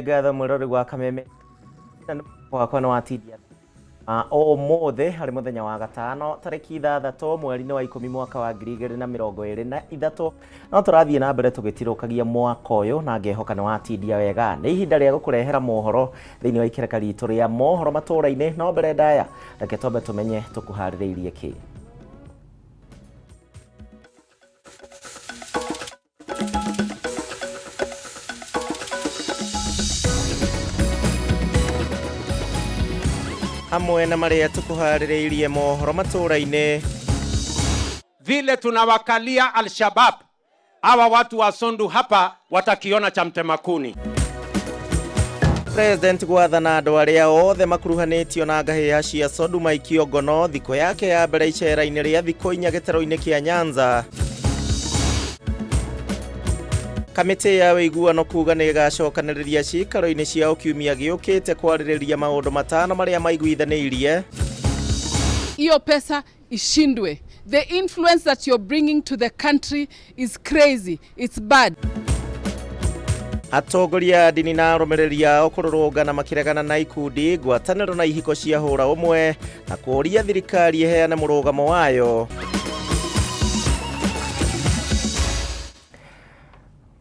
Ngatho mwĩroreri wa Kameme wakwa nĩ watindia ũmũthĩ harĩ mũthenya wa gatano tarĩki 6 mweri-inĩ wa 10 mwaka wa 2023. No tũrathiĩ na mbere tũgĩtirũkagia mwaka ũyũ na ngehoka nĩ watindia wega. Nĩ ihinda rĩa gũkũrehera mohoro thĩinĩ wa ikereka ritũ rĩa mohoro matũũra-inĩ, no mbere ndaya reke twambe tũmenye tũkũharĩrĩirie kĩ. Hamwe na marĩa tũkũharĩrĩirie mohoro matũũra-inĩ. Vile tunawakalia Al-Shabaab, hawa watu wa Sondu hapa watakiona cha mtemakuni. President gwathana andũ arĩa othe makuruhanĩtio na ngahĩha cia Sondu maikio ngono thikũ yake ya mbere icera-inĩ rĩa thikũ 4 gĩtarũ-inĩ kĩa Nyanza. Kamĩtĩ ya ũiguano kuga nĩ ĩgacokanĩrĩria ciikaro-inĩ ciao kiumia gĩũkĩte kwarĩrĩria maũndũ matano marĩa maiguithanĩirie. Hiyo pesa ishindwe. The influence that you're bringing to the country is crazy. It's bad. Atongoria a ndini na arũmĩrĩri ao kũrũrũngana makĩregana na ikundi ngwatanĩro na ihiko cia hũra ũmwe na kũũria thirikari ĩheane mũrũgamo wayo.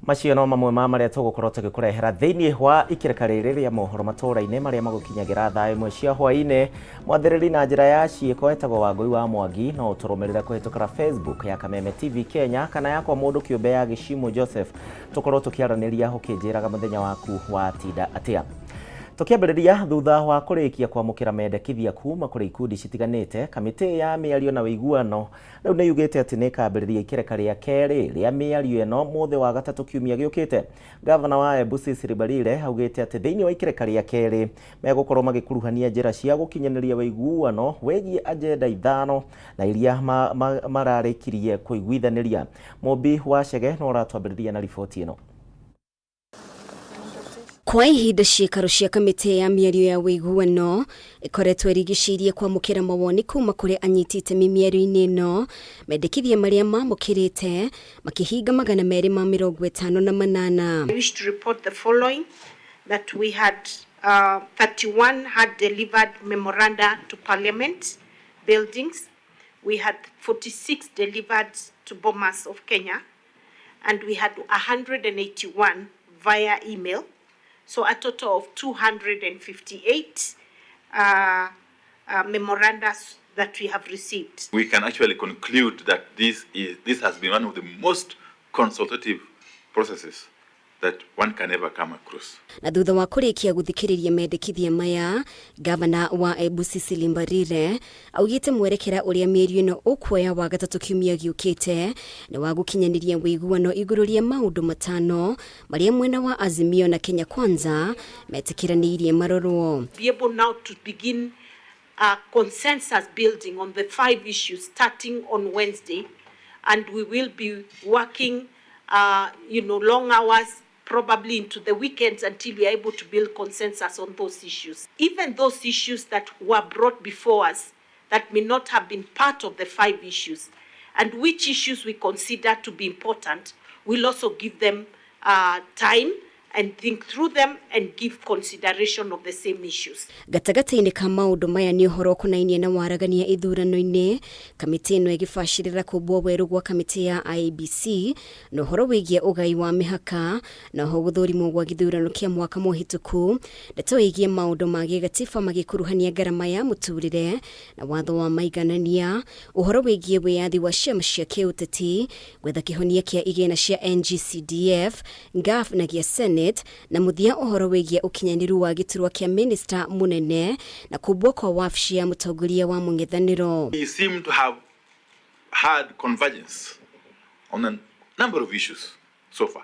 Macio no mamwe ma marĩa tũgũkorwo tũgĩkũrehera thĩinĩ wa ikĩrĩka rĩrĩ rĩa mohoro matũũra-inĩ marĩa magũkinyagĩra thaa 1 cia hwaĩ-inĩ. Mwathĩrĩri na njĩra ya ciĩko etagwo Wangũi wa Mwangi, no ũtũrũmĩrĩre kũhĩtũkĩra Facebook ya Kameme TV Kenya kana yakwa mũndũ kĩũmbe ya Gĩcimũ Joseph, tũkorwo tũkĩaranĩria ũkĩnjĩraga mũthenya waku watinda atĩa. Tũkĩambĩrĩria thutha wa kũrĩkia kwamũkĩra mendekithia kuma kũrĩ ikundi citiganĩte, kamĩtĩ ya mĩario na ũiguano rĩu nĩ yugĩte atĩ nĩ ĩkambĩrĩria ikereka rĩa kerĩ rĩa mĩario ĩno mũthĩ wa gatatũ kiumia gĩũkĩte. Gavana wa Embu Cecily Mbarire augĩte atĩ thĩinĩ wa ikereka rĩa kerĩ megũkorwo magĩkuruhania njĩra cia gũkinyanĩria ũiguano wĩgiĩ agenda 5 na iria mararĩkirie kũiguithanĩria. Mũmbi wa Chege no ũratwambĩrĩria na riboti ĩno. Kwa ihinda ciikaro cia kamĩtĩ ya mĩario ya ũiguano ĩkoretwo ĩrigicĩirie kwamũkĩra mawoni kuma kũrĩ anyiti itemi mĩario-inĩ ĩno, mendekithia marĩa mamũkĩrĩte makĩhinga 258. I wish to report the following, that we had 31 had delivered memoranda to Parliament buildings. We had 46 delivered to Bomas of Kenya, and we had 181 via email. So a total of 258 memoranda that we have received. We can actually conclude that this has been one of the most consultative processes that one can ever come across. Na thutha wa kũrĩkia gũthikĩrĩria mendekithia maya, gavana wa Embu Cecily Mbarire augĩte mwerekera ũrĩa mĩario ĩno ũkuoya wa gatatũ kiumia gĩũkĩte nĩ wa gũkinyanĩria ũiguano igũrũ rĩa maũndũ matano marĩa mwena wa Azimio na Kenya Kwanza metĩkĩranĩirie marorwo. Be able now to begin consensus building on the 5 issues starting on Wednesday, and we will be working long hours, probably into the weekends, until we are able to build consensus on those issues. Even those issues that were brought before us that may not have been part of the 5 issues, and which issues we consider to be important, we'll also give them time and think through them and give consideration of the same issues. Gatagatĩ-inĩ ka maũndũ maya nĩ ũhoro ũkonainie na waragania ithurano-inĩ, kamĩtĩ ĩno ĩgĩbacĩrĩra kũmbwo werũ gwa kamĩtĩ ya IEBC na ũhoro wĩgiĩ ũgai wa mĩhaka na oho gũthũrimwo gwa gĩthurano kĩa mwaka mũhĩtũku, ndeto ĩgiĩ maũndũ ma gĩgatiba magĩkuruhania ngarama ya mũtũrĩre na watho wa maiganania, ũhoro wĩgiĩ wĩyathi wa ciama cia kĩũteti, gwetha kĩhonia kĩa igĩna cia NGCDF, NGAF na gĩa Senate, na mũthia ũhoro wĩgiĩ ũkinyanĩru wa gĩturwa kĩa minister mũnene na kũmbwo kwa wabici ya mũtongoria wa mũng'ethanĩro. We seem to have had convergence on a number of issues so far.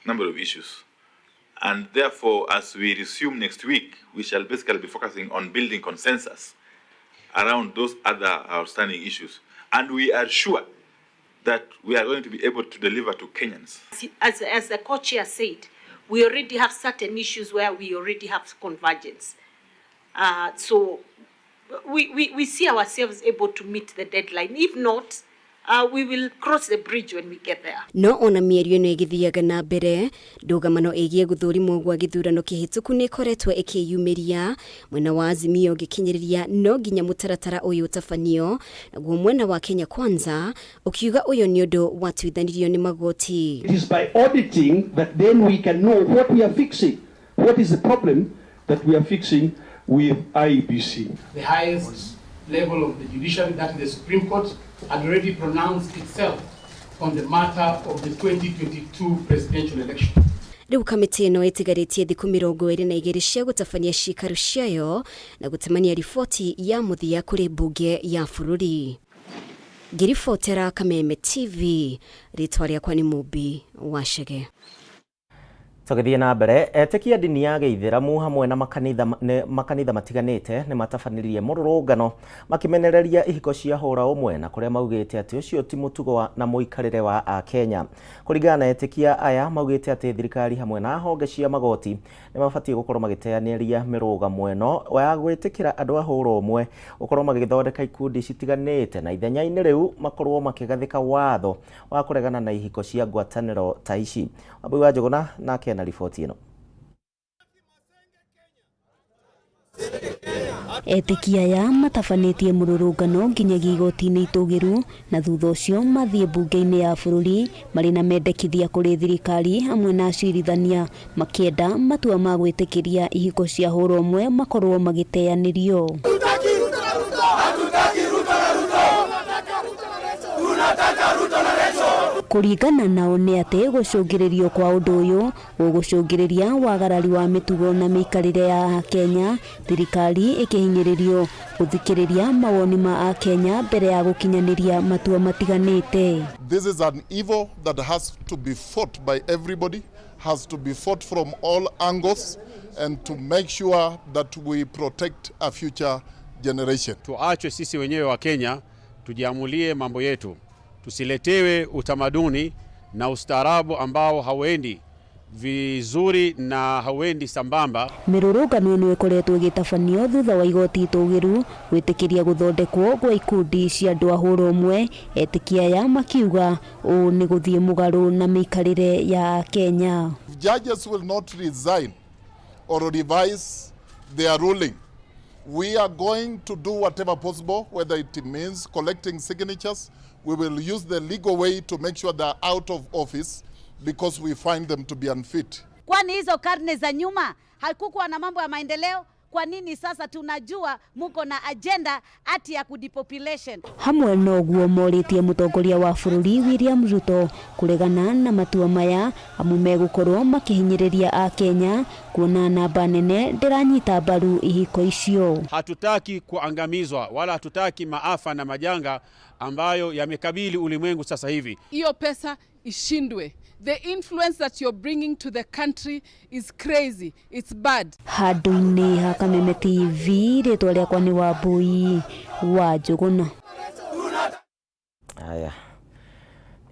Number of issues. And therefore, as we resume next week, we shall basically be focusing on building consensus around those other outstanding issues. And we are sure that we are going to be able to deliver to Kenyans. As the co-chair said, we already have certain issues where we already have convergence. So we see ourselves able to meet the deadline. If not, We will cross the bridge when we get there. No ona mĩario ĩno ĩgĩthiaga na mbere, ndũgamano ĩgiĩ gũthũrimwo gwa gĩthurano kĩhĩtũku nĩ ĩkoretwo ĩkĩyumĩria, mwena wa Azimio ũgĩkinyĩrĩria no nginya mũtaratara ũyũ ũtabanio, naguo mwena wa Kenya Kwanza ũkiuga ũyũ nĩ ũndũ watuithanirio nĩ magoti. It is by auditing that then we can know what we are fixing, what is the problem that we are fixing with IEBC. The highest level of the judiciary, that is the Supreme Court, had already pronounced itself on the matter of the 2022 presidential election. Rĩu kamĩtĩ ĩno ĩtigarĩtie thikũ 22 cia gũtabania ciikaro ciayo na gũtemania riboti ya mũthia kũrĩ mbunge ya bũrũri. Ngĩribotera Kameme TV, rĩtwa rĩakwa nĩ Mũmbi wa Chege. Tũgĩthiĩ na mbere, etĩkia ndini ya gĩithĩramu hamwe na makanitha matiganĩte nĩ matabanirie mũrũrũngano makĩmenereria ihiko cia hũra ũmwe na kũrĩa maugĩte atĩ ũcio ti mũtugo na mũikarĩre wa Akenya. Kũringana na etĩkia aya, maugĩte atĩ thirikari hamwe na honge cia magoti nĩ mabatiĩ gũkorwo magĩteanĩria mĩrũgamo ĩno ya gwĩtĩkĩra andũ a hũra ũmwe gũkorwo magĩthondeka ikundi citiganĩte na ithenya-inĩ rĩu makorwo makĩgathĩka watho wa kũregana na ihiko cia ngwatanĩro ta ici. Wambui wa Njũgũna nake na riboti ĩno. Etĩkia aya matabanĩtie mũrũrũngano nginyagia igoti-inĩ itũgĩru na thutha ũcio mathiĩ mbunge-inĩ ya bũrũri marĩ na mendekithia kũrĩ thirikari hamwe na acirithania makĩenda matua ma gwĩtĩkĩria ihiko cia hũra ũmwe makorwo magĩteanĩrio. Kũringana nao nĩ atĩ gũcũngĩrĩrio kwa ũndũ ũyũ gũgũcũngĩrĩria wagarari wa mĩtugo na mĩikarĩre ya Kenya, thirikari ĩkĩhinyĩrĩrio gũthikĩrĩria mawoni ma Akenya mbere ya gũkinyanĩria matua matiganĩte. This is an evil that has to be fought by everybody, has to be fought from all angles, and to make sure that we protect a future generation. Tuachwe sisi wenyewe wa Kenya tujiamulie mambo yetu, tusiletewe utamaduni na ustaarabu ambao hauendi vizuri na hauendi sambamba. Mĩrũrũngano ĩno ĩkoretwo ĩgĩtabanio thutha wa igoti itũgĩru gwĩtĩkĩria gũthondekwo gwa ikundi cia andũ a hũra ũmwe, etĩkia aya makiuga ũũ nĩ gũthiĩ mũgarũ na mĩikarĩre ya Kenya. If judges will not resign or revise their ruling, we are going to do whatever possible, whether it means collecting signatures. We will use the legal way to make sure they are out of office because we find them to be unfit. Kwani hizo karne za nyuma hakukuwa na mambo ya maendeleo? Kwa nini sasa tunajua muko na agenda ati ya kudepopulation? Hamwe noguo morĩtie mũtongoria wa bũrũri William Ruto kũregana na matua maya amu megũkorwo makĩhinyĩrĩria Akenya kuona namba nene ndĩranyita mbaru ihiko icio. Hatutaki kuangamizwa wala hatutaki maafa na majanga ambayo yamekabili ulimwengu sasa hivi. Hiyo pesa ishindwe. The influence that you're bringing to the country is crazy. It's bad. Handũ-inĩ ha Kameme TV, rĩtwa rĩakwa nĩ Wambui wa Njũgũna. Aya.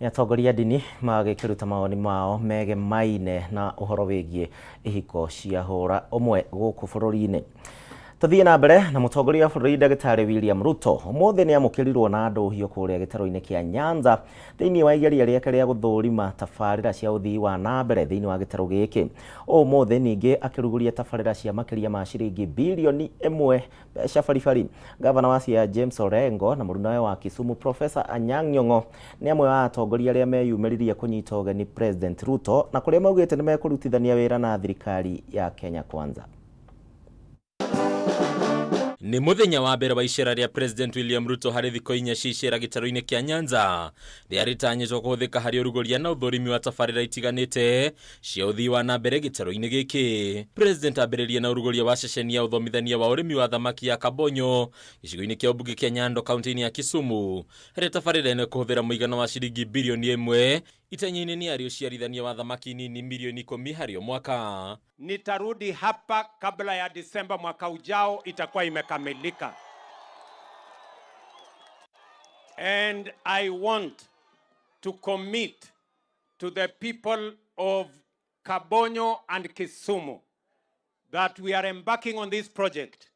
Nĩ atongoria ndini magĩkĩruta mawoni mao megemaine na ũhoro wĩgiĩ ihiko cia hũra ũmwe gũkũ bũrũri-inĩ. Tũthiĩ na mbere na mũtongoria wa bũrũri Ndagĩtarĩ William Ruto ũmũthĩ nĩ amũkĩrirwo na ndũhio kũrĩa gĩtarũ-inĩ kĩa Nyanza thĩinĩ wa igeria rĩake rĩa gũthũrima tabarĩra cia ũthii wa na mbere thĩinĩ wa gĩtarũ gĩkĩ. Ũmũthĩ ningĩ akĩrugũria tabarĩra cia makĩria ma ciringi bilioni 1 mbeca baribari. Gavana wa Siaya James Orengo na mũrunawe wa Kisumu Professor Anyang' Nyong'o nĩ amwe wa atongoria arĩa meyumĩririe kũnyita ũgeni President Ruto na kũrĩa maugĩte nĩ mekũrutithania wĩra na thirikari ya Kenya Kwanza. Nĩ mũthenya wa mbere wa icera rĩa President William Ruto harĩ thikũ 4 cia icera gĩtarũ-inĩ kĩa Nyanza rĩrĩa rĩtanyĩtwo kũhũthĩka harĩ ũrugũria na ũthũrimi wa tabarĩra itiganĩte cia ũthii wa na mbere gĩtarũ-inĩ gĩkĩ. President ambĩrĩrie na ũrugũria wa ceceni ya ũthomithania wa ũrĩmi wa thamaki ya Kabonyo gĩcigo-inĩ kĩa ũmbunge kĩa Nyando kaunti-inĩ ya Kisumu harĩa tabarĩra ĩno ĩkũhũthĩra mũigana wa ciringi bilioni 1 itanya-inĩ nĩ arĩ ũciarithania wa thamaki nini milioni 10 harĩ o mwaka. Nitarudi hapa kabla ya Disemba mwaka ujao, itakuwa imekamilika. And I want to commit to the people of Kabonyo and Kisumu that we are embarking on this project,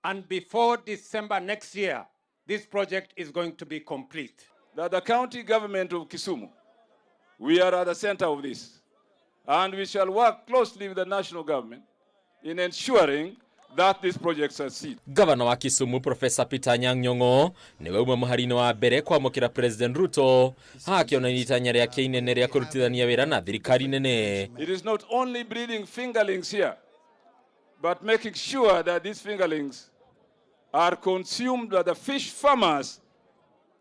and before December next year, this project is going to be complete. that the county government of Kisumu, we are at the center of this. And we shall work closely with the national government in ensuring that this project succeeds. Gavana wa Kisumu Professor Peter Anyang' Nyong'o niwe uma mũhari-inĩ wa mbere kwamũkĩra President Ruto akĩonania itanya rĩake inene rĩa kũrutithania wĩra na thirikari nene. It is not only breeding fingerlings here, but making sure that these fingerlings are consumed by the fish farmers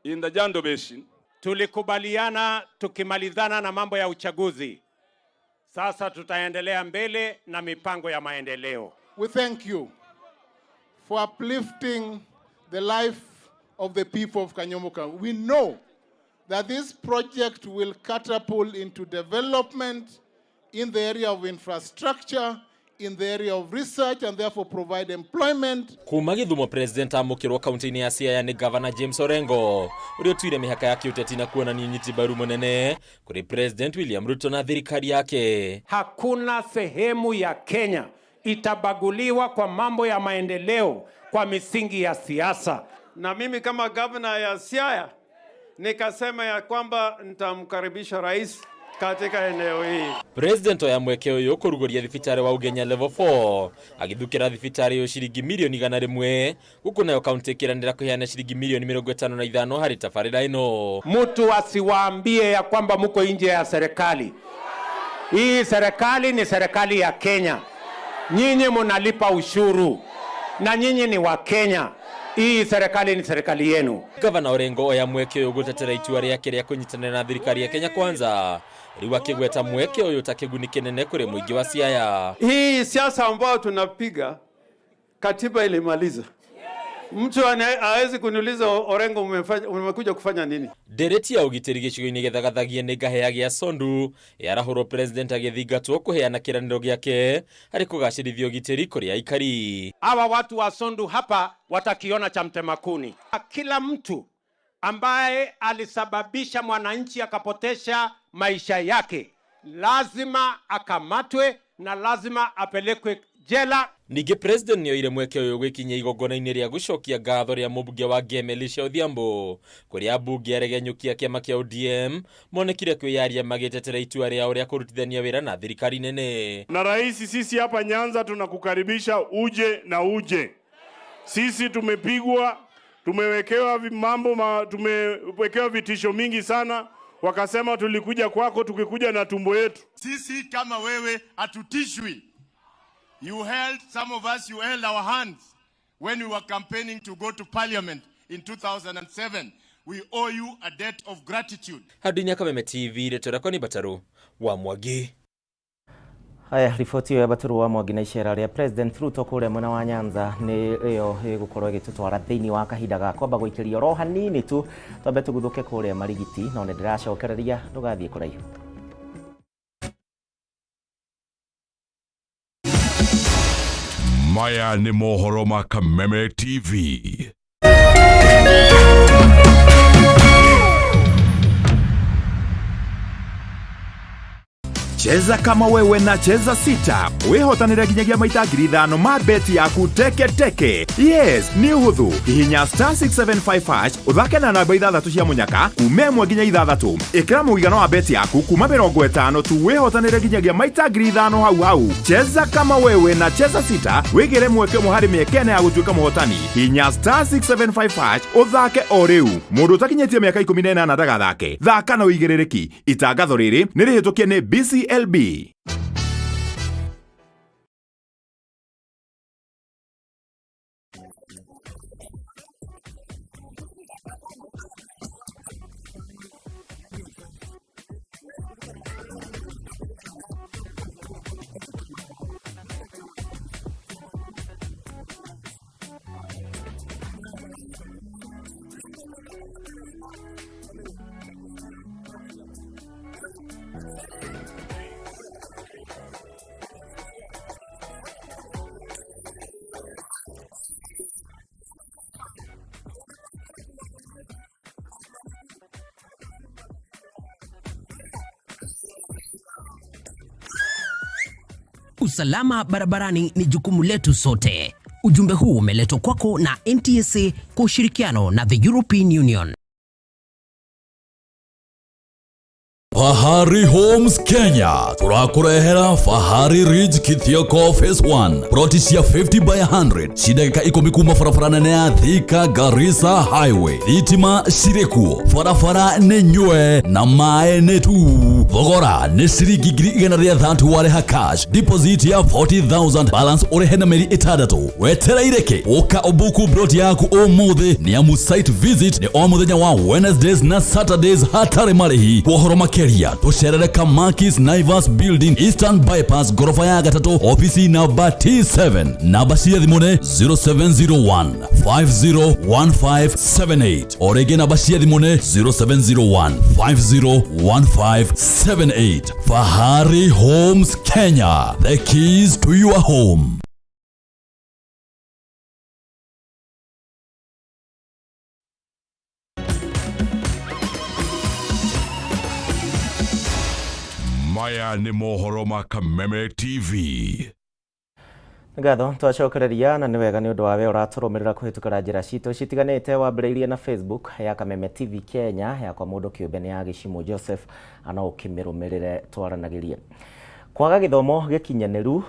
in the Jando Basin. Tulikubaliana tukimalizana na mambo ya uchaguzi, sasa tutaendelea mbele na mipango ya maendeleo. We thank you for uplifting the life of the people of Kanyomoka. We know that this project will catapult into development in the area of infrastructure, in the area of research, and therefore provide employment. Kuma Githumo President amũkĩrwo kaunti-inĩ ya Siaya nĩ Gavana James Orengo ũrĩa ũtuire mĩhaka ya kĩũteti na kuonania ũnyiti mbaru mũnene kũrĩ President William Ruto na thirikari yake. Hakuna sehemu ya Kenya itabaguliwa kwa mambo ya maendeleo kwa misingi ya siasa. Na mimi kama gavana ya Siaya nikasema ya kwamba nitamkaribisha rais katika eneo hii. President oya mweke ũyũ kũrugũria thibitarĩ wa Ugenya level 4 agĩthukĩra thibitarĩ ĩyo ciringi mirioni 100 gũkũ nayo kaunti ĩkĩranĩra kũheana ciringi mirioni 55 harĩ tabarĩra ĩno. Mtu asiwaambie ya kwamba muko nje ya serikali. Hii serikali ni serikali ya Kenya. Nyinyi munalipa ushuru na nyinyi ni wa Kenya. Hii serikali ni serikali yenu. Gavana Orengo oya mweke ũyũ gũtetera itua rĩake rĩa kũnyitanĩra na thirikari ya Kenya Kwanza rĩu akĩgweta mweke ũyũ ta kĩguni kĩnene kũrĩ mũingĩ wa Siaya. Hii siasa ambayo tunapiga, katiba ilimaliza. Mtu hawezi kuniuliza Orengo, umekuja kufanya nini? Ndereti ya ũgitĩri gĩcigo-inĩ gĩthagathagie nĩ ngahĩa gĩa Sondu yarahũrwo President agĩthingatwo kũheana kĩranĩro gĩake harĩ kũgacĩrithia ũgitĩri kũrĩ aikari. Hawa watu wa Sondu hapa watakiona cha mtema kuni. Kila mtu ambaye alisababisha mwananchi akapotesha maisha yake lazima akamatwe na lazima apelekwe jela. Ningĩ President nĩoire mweke ũyũ gwĩkinyia igongona-inĩ rĩa gũcokia ngatho rĩa mũmbunge wa Ngemi Elisha Odhiambo kũrĩa ambunge aregenyũki a kĩama kĩa ODM monekire kwĩyaria magĩtetera itua rĩao rĩa kũrutithania wĩra na thirikari nene. Na rais, sisi hapa Nyanza tunakukaribisha uje na uje. Sisi tumepigwa, tumewekewa mambo, tumewekewa vitisho mingi sana, wakasema tulikuja kwako tukikuja na tumbo yetu. Sisi kama wewe hatutishwi. You held, some of us, you held our hands when we were campaigning to go to parliament in 2007. We owe you a debt of gratitude. Handũ-inĩ ya Kameme TV, rĩtwa rĩakwa nĩ Batarũ wa Mwangi. Haya, riboti ĩyo ya Batũrũ wa Mwangi na icera rĩa President Ruto kũrĩa mwena wa Nyanza nĩ ĩyo ĩgũkorwo ĩgĩtũtwara thĩinĩ wa kahinda ga kwamba gũikĩria oro hanini tu twambe tũguthũke kũrĩa Marigiti, no nĩ ndĩracokereria ndũgathiĩ kũraihu. Maya nĩ mohoro ma Kameme TV. Cheza kama wewe na Cheza Sita wihotanire nginyagia maita 5,000 ma beti yaku teke teke. Yes, nĩ ũhũthũ. Hihinya star 675 hash ũthake na namba 6 cia mũnyaka kuma 1 nginya 6. Ĩkĩra mũigana wa beti yaku kuma 50 tu wihotanire nginyagia maita 5,000 hau hau. Cheza kama wewe na Cheza Sita wĩgĩre mweke ũmwe harĩ mĩeke ĩna ya gũtuĩka mũhotani. Hihinya star 675 hash ũthake o rĩu. Mũndũ ũtakinyĩtie mĩaka 18 ndagathake. Thaka na ũigĩrĩrĩki. Itangatho rĩrĩ nĩ rĩhĩtũkie nĩ BCLB. Usalama barabarani ni jukumu letu sote. Ujumbe huu umeletwa kwako na NTSA kwa ushirikiano na the European Union. Fahari Homes Kenya tũrakũrehera Fahari Ridge Kithioko Phase 1 ploti cia 50 by 100 ci ndagĩka ikũmi kuma barabara nene ya Thika Garissa Highway. Thitima cirĩ kuo, barabara nĩ nyue na maĩ nĩ tu. Thogora nĩ ciringi 130,000 warĩha cash, deposit ya 40,000 balance ũrĩhe na mĩeri ĩtandatũ. Wetereire kĩ? Ũka ũbuku ploti yaku ũmũthĩ nĩ amu site visit nĩ o mũthenya wa Wednesdays na Saturdays hatarĩ marĩhi. Kwa ũhoro makĩria tũcerere Kamakis Naivas Building Eastern Bypass ngoroba ya gatatũ ofisi namba T7. Namba cia thimũ nĩ 0701 501578 o rĩngĩ namba cia thimũ nĩ 0701 501578. Fahari Homes Kenya, the keys to your home. Maya nĩ mohoro ma Kameme TV. Ngatho twacokereria na nĩ wega nĩ ũndũ wa we ũratũrũmĩrĩra kũhĩtũkĩra njĩra citũ citiganĩte wambĩrĩirie na Facebook ya Kameme TV Kenya yakwa mũndũ kĩũmbe nĩ ya Gĩcimũ Joseph ana ũkĩmĩrũmĩrĩre twaranagĩrie. Kwaga gĩthomo gĩkinyanĩru,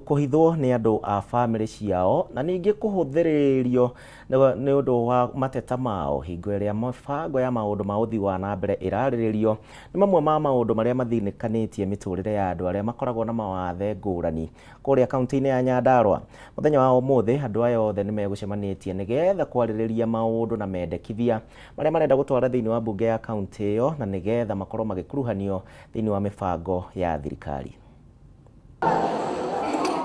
kũhithwo nĩ andũ a bamĩrĩ ciao na ningĩ kũhũthĩrĩrio nĩ ũndũ wa mateta mao hingo ĩrĩa mĩbango ya maũndũ ma ũthii wa na mbere ĩrarĩrĩrio nĩ mamwe ma maũndũ marĩa mathinĩkanĩtie mĩtũrĩre ya andũ arĩa makoragwo na mawathe ngũrani kũrĩa kaunti-inĩ ya Nyandarua. Mũthenya wa ũmũthĩ andũ aya othe nĩ megũcemanĩtie nĩgetha kwarĩrĩria maũndũ na mendekithia marĩa marenda gũtwara thĩinĩ wa mbunge ya kaunti ĩyo na nĩgetha makorwo magĩkuruhanio thĩinĩ wa mĩbango ya thirikari.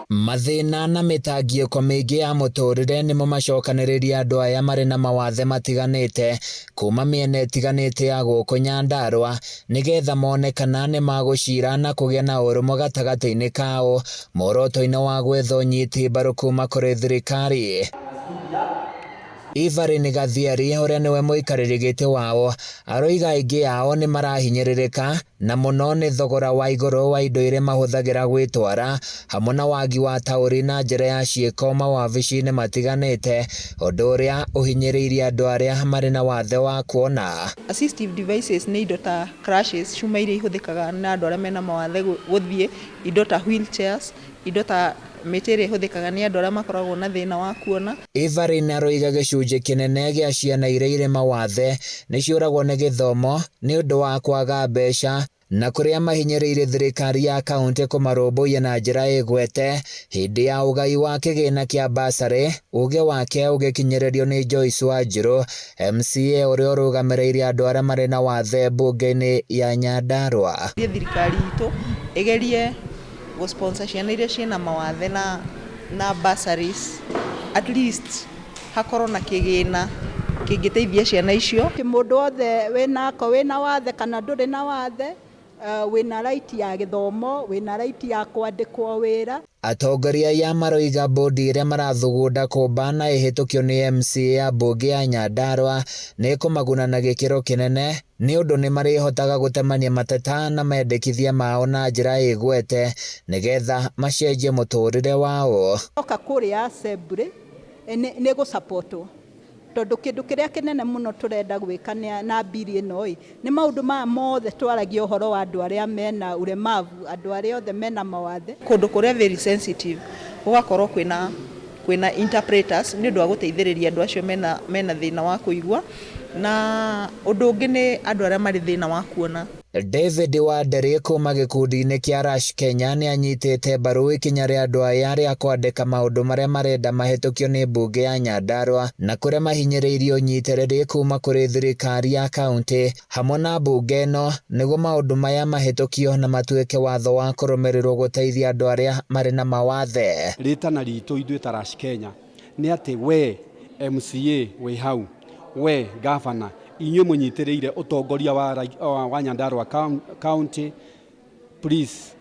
Mathĩna na mĩtangĩko mĩingĩ ya mũtũrĩre nĩmo macokanĩrĩrie andũ aya marĩ na mawathe matiganĩte kuma mĩena ĩtiganĩte ya gũkũ Nyandarua nĩgetha mone kana nĩ magũcira na kũgĩa na ũrũmwe gatagatĩ-inĩ kao muoroto-inĩ wa gwetha ũnyiti mbaru kuma kũrĩ thirikari. Evelyn Gathieri ũrĩa nĩwe mũikarĩri gĩtĩ wao aroiga aingĩ ao nĩ marahinyĩrĩrĩka na mũno nĩ thogora wa igũrũ wa indo iria mahũthagĩra gwĩtwara hamwe na wagi wa taũri na njĩra ya ciĩko mawabici-inĩ matiganĩte ũndũ ũrĩa ũhinyĩrĩirie andũ arĩa marĩ na wathe wa kuona. Assistive devices nĩ indo ta crutches, cuma iria ihũthĩkaga na andũ arĩa mena mawathe gũthiĩ, indo ta wheelchairs, indo ta mĩtĩ ĩrĩa ĩhũthĩkaga nĩ andũ arĩa makoragwo na thĩna wa kuona. Evelyn aroiga gĩcunjĩ kĩnene gĩa ciana iria irĩ mawathe nĩ ciũragwo nĩ gĩthomo nĩ ũndũ wa kwaga mbeca na kũrĩa mahinyĩrĩirie thirikari ya kaunti kũmarũmbũiya na njĩra ĩgwete hĩndĩ ya ũgai wa kĩgĩna kĩa basarĩ uge wake ũgĩkinyĩrĩrio nĩ Joyce Wanjiru MCA ũrĩa ũrũgamĩrĩire andũ arĩa marĩ na wathe mbunge-inĩ ya Nyandarua. Thirikari itũ ĩgerie gũ-sponsor ciana iria ciĩna mawathe na bursaries, at least hakorwo na kĩgĩna kĩngĩteithia ciana icio. Mũndũ wothe wĩnako wĩna wathe kana ndũrĩ na wathe, wĩna right ya gĩthomo, wĩna right ya kwandĩkwo wĩra. Atongoria aya maroiga bodi ĩrĩa marathugunda kũmba na ĩhĩtũkio nĩ MCA ya mbunge ya Nyandarua nĩ ĩkũmaguna na gĩkĩro kĩnene nĩ ũndũ nĩ marĩhotaga gũtemania mateta na mendekithia mao na njĩra ĩgwete nĩgetha macenjie mũtũrĩre wao. Oka kũrĩa assembly nĩ gũsupportwo tondũ kĩndũ kĩrĩa kĩnene mũno tũrenda gwĩka na mbiri ĩno ĩ nĩ maũndũ maya mothe twaragia ũhoro wa andũ arĩa mena ulemavu, andũ arĩa othe mena mawathe. Kũndũ kũrĩa very sensitive gũgakorwo kwĩna interpreters nĩ ũndũ wa gũteithĩrĩria andũ acio mena thĩna wa kũigua, na ũndũ ũngĩ nĩ andũ arĩa marĩ thĩna wa kuona. David Wanderi kuma gĩkundi-inĩ kĩa Rush Kenya nĩ anyitĩte mbaru ikinya rĩa andũ aya rĩa kwandĩka maũndũ marĩa marenda mahĩtũkio nĩ mbunge ya Nyandarua na kũrĩa mahinyĩrĩirie ũnyitĩrĩri kuma kũrĩ thirikari ya kaunti hamwe na mbunge ĩno nĩguo maũndũ maya mahĩtũkio na matuĩke watho wa kũrũmĩrĩrwo gũteithia andũ arĩa marĩ na mawathe. Rĩtana ritũ ithuĩ ta Rush Kenya nĩ atĩ we MCA wĩ hau, we gavana, inyuĩ mũnyitĩrĩire ũtongoria wa Nyandarua County, please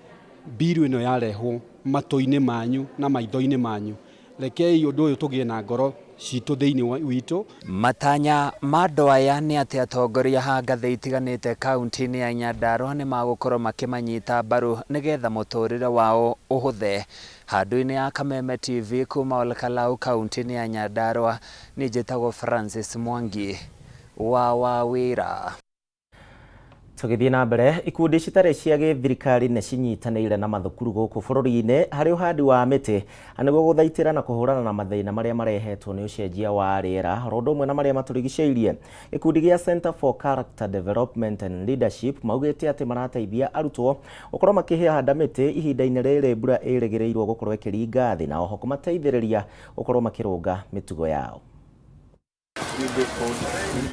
bill ĩno yarehwo matũ-inĩ manyu na maitho-inĩ manyu, rekei ũndũ ũyũ tũgĩe na ngoro citũ thĩinĩ witũ. Matanya ma andũ aya nĩ atĩ atongoria a ngathĩ itiganĩte kaunti-inĩ ya Nyandarua nĩ magũkorwo makĩmanyita mbaru nĩgetha mũtũrĩre wao ũhũthe. Handũ-inĩ ya Kameme TV kuma Olkalau kaunti-inĩ ya Nyandarua, niĩ njĩtagwo Francis Mwangi wa Wawĩra. Tũgĩthiĩ na mbere, ikundi citarĩ cia gĩthirikari nĩ cinyitanĩire na mathukuru gũkũ bũrũri-inĩ harĩ ũhandi wa mĩtĩ nĩguo gũthaitĩra na kũhũrana na mathĩna marĩa marehetwo nĩ ũcenjia wa rĩera oro ũndũ ũmwe na marĩa matũrigicĩirie. Gĩkundi gĩa Center for Character Development and Leadership maugĩte atĩ marateithia arutwo gũkorwo makĩhanda mĩtĩ ihinda-inĩ rĩrĩ mbura ĩrĩgĩrĩirwo gũkorwo ĩkĩringa thĩ na oho kũmateithĩrĩria gũkorwo makĩrũnga mĩtugo yao.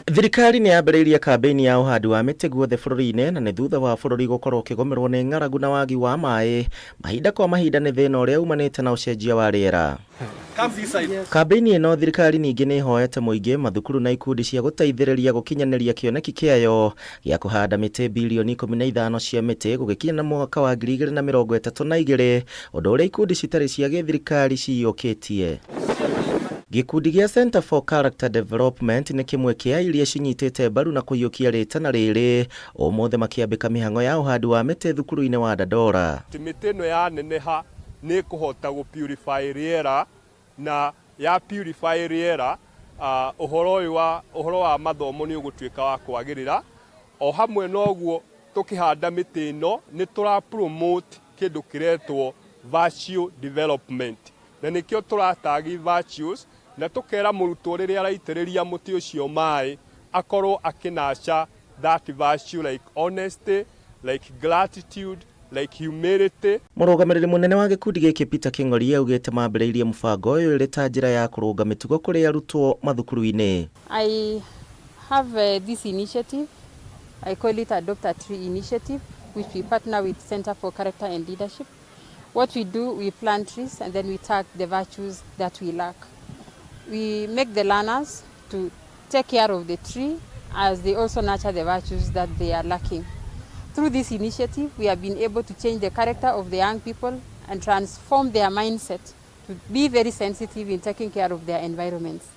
Thirikari nĩ yambĩrĩirie kambĩini ya ũhandi wa mĩtĩ guothe bũrũri-inĩ na nĩ thutha wa bũrũri gũkorwo ũkĩgũmĩrwo nĩ ng'aragu na wagi wa maĩ mahinda kwa mahinda nĩ thĩna ũrĩa umanĩte na ũcenjia wa rĩera. Kambĩini ĩno thirikari ningĩ nĩ ĩhoete mũingĩ, mathukuru na ikundi cia gũteithĩrĩria gũkinyanĩria kĩoneki kĩayo gĩa kũhanda mĩtĩ bilioni 15 cia mĩtĩ gũgĩkinya na mwaka wa 2032, ũndũ ũrĩa ikundi citarĩ cia gĩthirikari ciyũkĩtie. Gĩkundi gĩa Center for Character Development nĩ kĩmwe kĩa iria cinyitĩte mbaru na kũiyũkia rĩtana rĩrĩ ũmũthĩ makĩambĩka mĩhang'o ya ũhandi wa mĩtĩ thukuru-inĩ wa Dandora. Mĩtĩ ĩno yaneneha nĩ ĩkũhota gũ purify rĩera, na ya purify rĩera ũhoro ũyũ wa ũhoro wa mathomo nĩ ũgũtuĩka wa kwagĩrĩra. O hamwe na ũguo, tũkĩhanda mĩtĩ ĩno nĩ tũra promote kĩndũ kĩretwo virtue development, na nĩkĩo tũratagi virtues, na tũkera mũrutwo rĩrĩa araitĩrĩria mũtĩ ũcio maĩ akorwo akĩnaca that virtue, like honesty, like gratitude, like humility. Mũrũgamĩrĩri mũnene wa gĩkundi gĩkĩ Peter King'ori augĩte mambĩrĩirie mũbango ũyũ ĩrĩ ta njĩra ya kũrũnga mĩtugo kũrĩ arutwo mathukuru-inĩ. I have this initiative. I call it Adopt a Tree Initiative, which we partner with Center for Character and Leadership. What we do, we plant trees and then we tag the virtues that we lack. We make the learners to take care of the tree as they also nurture the virtues that they are lacking. Through this initiative, we have been able to change the character of the young people and transform their mindset to be very sensitive in taking care of their environments.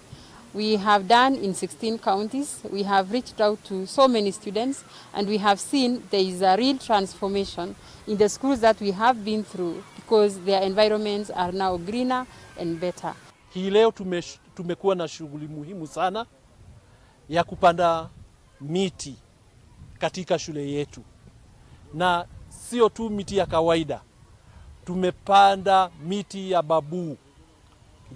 We have done in 16 counties. We have reached out to so many students, and we have seen there is a real transformation in the schools that we have been through because their environments are now greener and better. Hii leo tumekuwa na shughuli muhimu sana ya kupanda miti katika shule yetu, na sio tu miti ya kawaida. Tumepanda miti ya babu,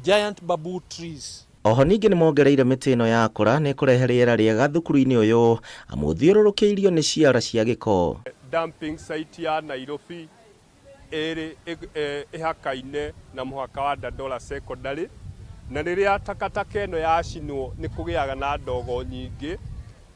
giant babu trees. Oho ningĩ nĩ mongereire mĩtĩ ĩno yakũra nĩ kũrehe rĩera rĩega thukuru-inĩ ũyũ amu ũthiũrũrũkĩirio nĩ ciara cia gĩko. Dumping site ya Nairobi ĩrĩ ĩhakaine na mũhaka wa Dandora Secondary, na rĩrĩa takataka ĩno yacinwo nĩ kũgĩaga na ndogo nyingĩ,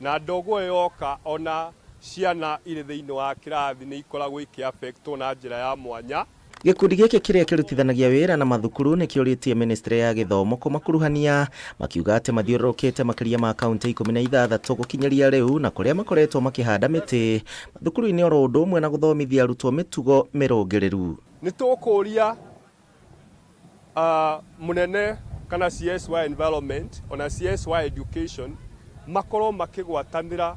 na ndogo ĩyo yoka ona ciana irĩ thĩinĩ wa kĩrathi nĩ ikoragwo ikĩaffectwo na njĩra ya mwanya. Gĩkundi gĩkĩ kĩrĩa kĩrutithanagia wĩra na mathukuru nĩ kĩũrĩtie ministry ya gĩthomo kũmakuruhania, makiuga atĩ mathiũrũrũkĩte makĩria ma kaunti 16 gũkinyĩria rĩu na kũrĩa makoretwo makĩhanda mĩtĩ mathukuru-inĩ oro ũndũ ũmwe na gũthomithia arutwo mĩtugo mĩrũngĩrĩru. Nĩ tũkũria mũnene kana CS wa environment ona CS wa education makorwo makĩgwatanĩra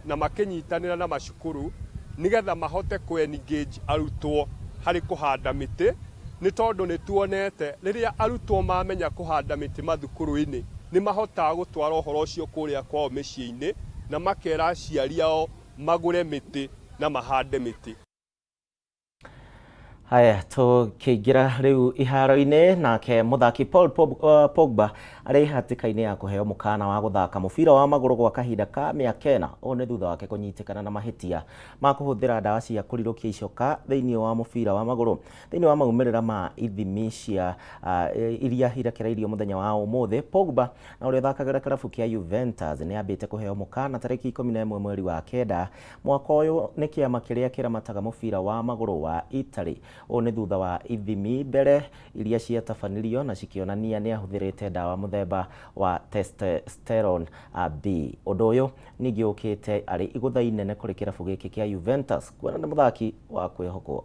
na makĩnyitanĩra na macukuru nĩgetha mahote kũ engage arutwo harĩ kũhanda mĩtĩ, nĩ tondũ nĩ tuonete rĩrĩa arutwo mamenya kũhanda mĩtĩ mathukuru-inĩ nĩ mahotaga gũtwara ũhoro ũcio kũrĩa kwao mĩciĩ-inĩ na makera aciari ao magũre mĩtĩ na mahande mĩtĩ. Haya, tũkĩingĩra rĩu iharo-inĩ nake mũthaki Paul Pogba arĩ hatĩka-inĩ ya kũheo mũkana wa gũthaka mũbira wa magũrũ gwa kahinda ka mĩaka 4. Ũũ nĩ thutha wake kũnyitĩkana na mahĩtia ma kũhũthĩra ndawa cia kũrirũkia icoka thĩinĩ wa mũbira wa magũrũ. Thĩinĩ wa maumĩrĩra ma ithimi cia iria irekereirio mũthenya wa ũmũthĩ, Pogba na ũrĩa ũthakagĩra kĩrabu kĩa Juventus nĩ ambĩte kũheo mũkana tarĩki 11 mweri wa 9 mwaka ũyũ nĩ kĩama kĩrĩa kĩramataga mũbira wa magũrũ wa Italy. Ũũ nĩ thutha wa ithimi mbere iria ciatabanirio na cikĩonania nĩ ahũthĩrĩte ndawa mũthemba wa testosterone B. Ũndũ ũyũ ningĩ ũkĩte arĩ igũtha inene kũrĩ kĩrabu gĩkĩ kĩa Juventus kuona nĩ mũthaki wa kwĩhokwo.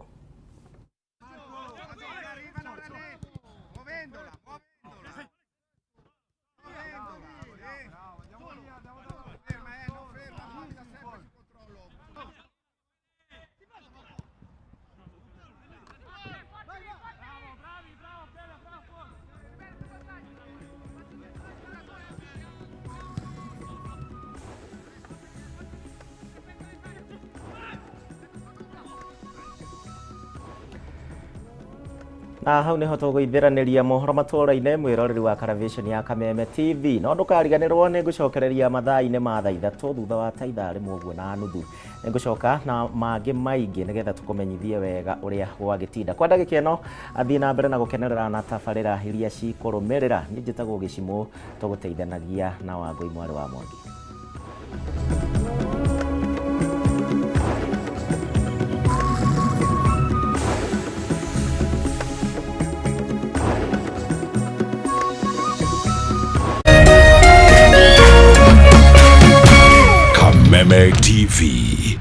Na hau niho tũgũithĩranĩria mohoro matũra-inĩ, mwĩroreri wa Caravation ya Kameme TV. No ndũkariganĩrwo nĩ ngũcokereria mathaa-inĩ ma thaa 3 thutha wa ta ithaa rĩmwe ũguo na nuthu. Nĩ ngũcoka na mangĩ maingĩ nĩgetha tũkũmenyithie wega ũrĩa gwagĩtinda. Kwa ndagĩka ĩno athiĩ na mbere na gũkenerera na tabarĩra iria cikũrũmĩrĩra. Niĩ njĩtagwo Gĩcimũ, tũgũteithanagia na Wangũi mwarĩ wa Mwangi. Kameme TV.